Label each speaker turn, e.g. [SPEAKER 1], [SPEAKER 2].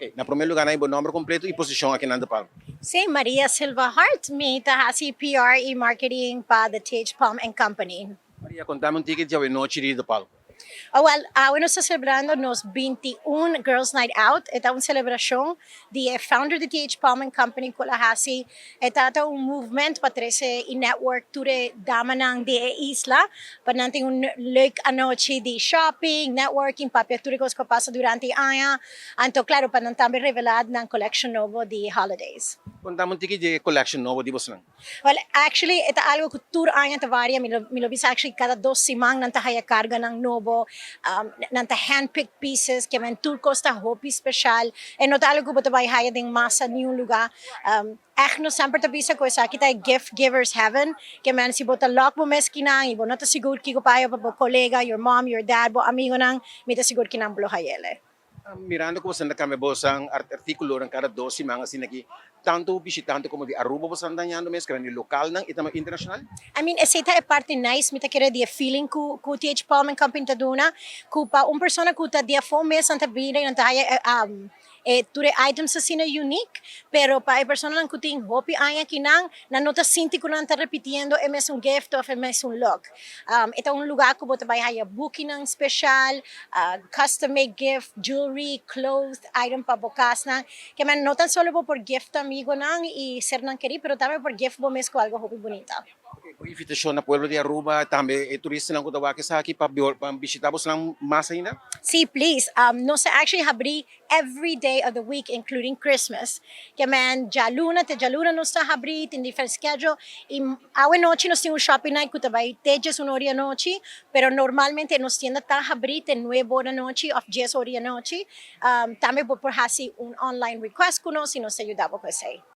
[SPEAKER 1] Ok, na prome lugar, bo nomber completo y posicion aki na De Palm.
[SPEAKER 2] Si, Maria Silva Hart, mi ta hasi PR y marketing pa the TH Palm and Company.
[SPEAKER 1] Maria, conta mi un tiki di e anochi di De Palm.
[SPEAKER 2] Oh, well, nos ta celebrando nos 21 Girls Night Out. Ta un celebracion di founder di TH Palm and Company, cu el a hasi. Ta un movement pa trece y network tur damanan di isla. Pa nan tin un leuk anochi di shopping, networking, papia tur cos cu pasa durante aña. Anto, claro, pa nan tambe revela nan collection nobo di holidays.
[SPEAKER 1] Conta mi un tiki di collection nobo di boso.
[SPEAKER 2] Well, actually, ta algo cu tur aña ta varia. Mi lo bisa actually cada 2 siman nan ta haya carga nan nobo, nan ta handpicked pieces, kiermen tur cos ta hopi special. E no ta algo cu bo ta bay haya den massa ningun lugar. Echt nos semper ta bisa cu esaki ta gift givers heaven, kiermen si bo ta lock bo mes kinan, y bo no ta sigur kico pa bo colega, your mom, your dad, bo amigo nan, mi ta sigur kinan bo lo hayele.
[SPEAKER 1] Mirando cu boso ta cambia boso articulo cada 2 siman asina aki, tanto bishitante como di Aruba boso ta gañando mes, cu local nan y tambe internacional?
[SPEAKER 2] I mean, esey ta e parti nice, mi ta kere di feeling cu TH Palm and Company ta duna, cu pa un persona cu ta di afo mes nan ta bira nan ta haya tur items asina unique, pero pa e persona nan cu tin hopi aña akinan, nan no ta sinti cu nan ta repitiendo e mesun gift of e mesun look. Ta un lugar cu bo ta bay haya booking special, custom made gift, jewelry, clothes, item pa bo cas nan. Kiermen no tan solo bo por gift amigo nan y ser nan keri, pero tambe por gift bo mes cu algo hopi bunita.
[SPEAKER 1] Okay, invitacion na pueblo di Aruba, tambe e turistanan cu ta aki pa bishita boso mas ainda?
[SPEAKER 2] Si, please. Nos actually habri every day of the week, including Christmas. Kiermen, dialuna te dialuna nos ta habri, tin different schedule. Y anochi nos tin un shopping night cu ta bay te 11 or di anochi, pero normalmente nos tienda ta habri te 9 or di anochi of 10 or di anochi. Tambe por hasi un online request cu nos y nos ta yuda cu esey.